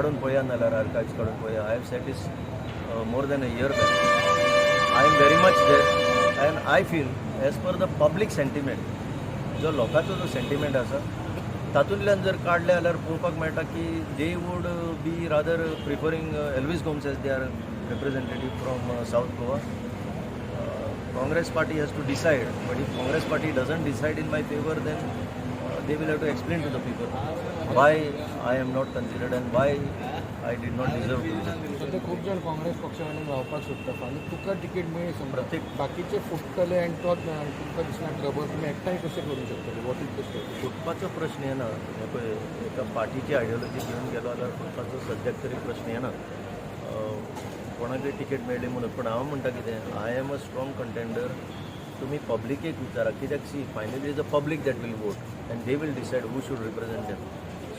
काडून पळया, नाल्यार आर्कायव्स काडून पळया. I have said this more than a year back. I am very much there and I feel, as per the public sentiment, जो लोकांचो जो सेंटिमेंट आसा, तातूंतल्यान जर काडले जाल्यार पळोवपाक मेळटा की they would be rather preferring Elvis Gomes as their representative from South Goa. Congress party has to decide, but if Congress party doesn't decide in my favor, then they will have to explain to the people why I am not considered and why I did not deserve to be there. सध्या खूब जाण काँग्रेस पक्षा वयल्यान रावपाक सोदता. फाल्यां तुका ticket मेळ्ळी समजा, बाकीचे फुट्टले आनी तोच आनी तुमकां दिसना ट्रबल? तुमी एकठांय कशें करूंक शकतले? What is the strategy? फुटपाचो प्रश्न येना. हे पळय, एका पार्टीची आयडियोलॉजी घेवन गेलो जाल्यार फुटपाचो सद्याक तरी प्रश्न येना, कोणाकय तिकेट मेळ्ळी म्हणून. पूण हांव म्हणटा कितें, I am a strong contender. तुमी पब्लिकेक विचारा, कित्याक see, finally is a public that will vote and they will decide who should represent them.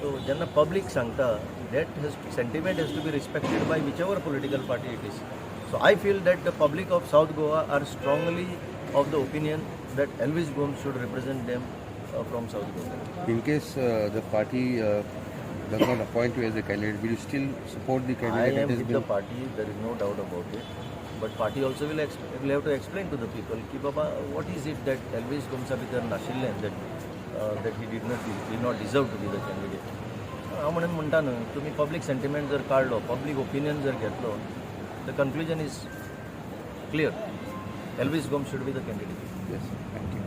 So जेन्ना पब्लीक सांगता, that has sentiment has to be respected by whichever political party it is. So I feel that the public of South Goa are strongly of the opinion that Elvis Gomes should represent them from South Goa. In case the party does not appoint you as a candidate, will you still support the I candidate am that has with the been? Party, there is no doubt about it. But party also will have to explain to the people की बाबा, what is it that Elvis Gomesa भितर नाशिल्लें that he did not deserve to be the candidate. हांव म्हणून म्हणटा न्हू, तुमी public sentiment जर काडलो, पब्लीक ओपिनियन जर घेतलो, the conclusion is clear: Elvis Gomes should be the candidate. Yes, thank you.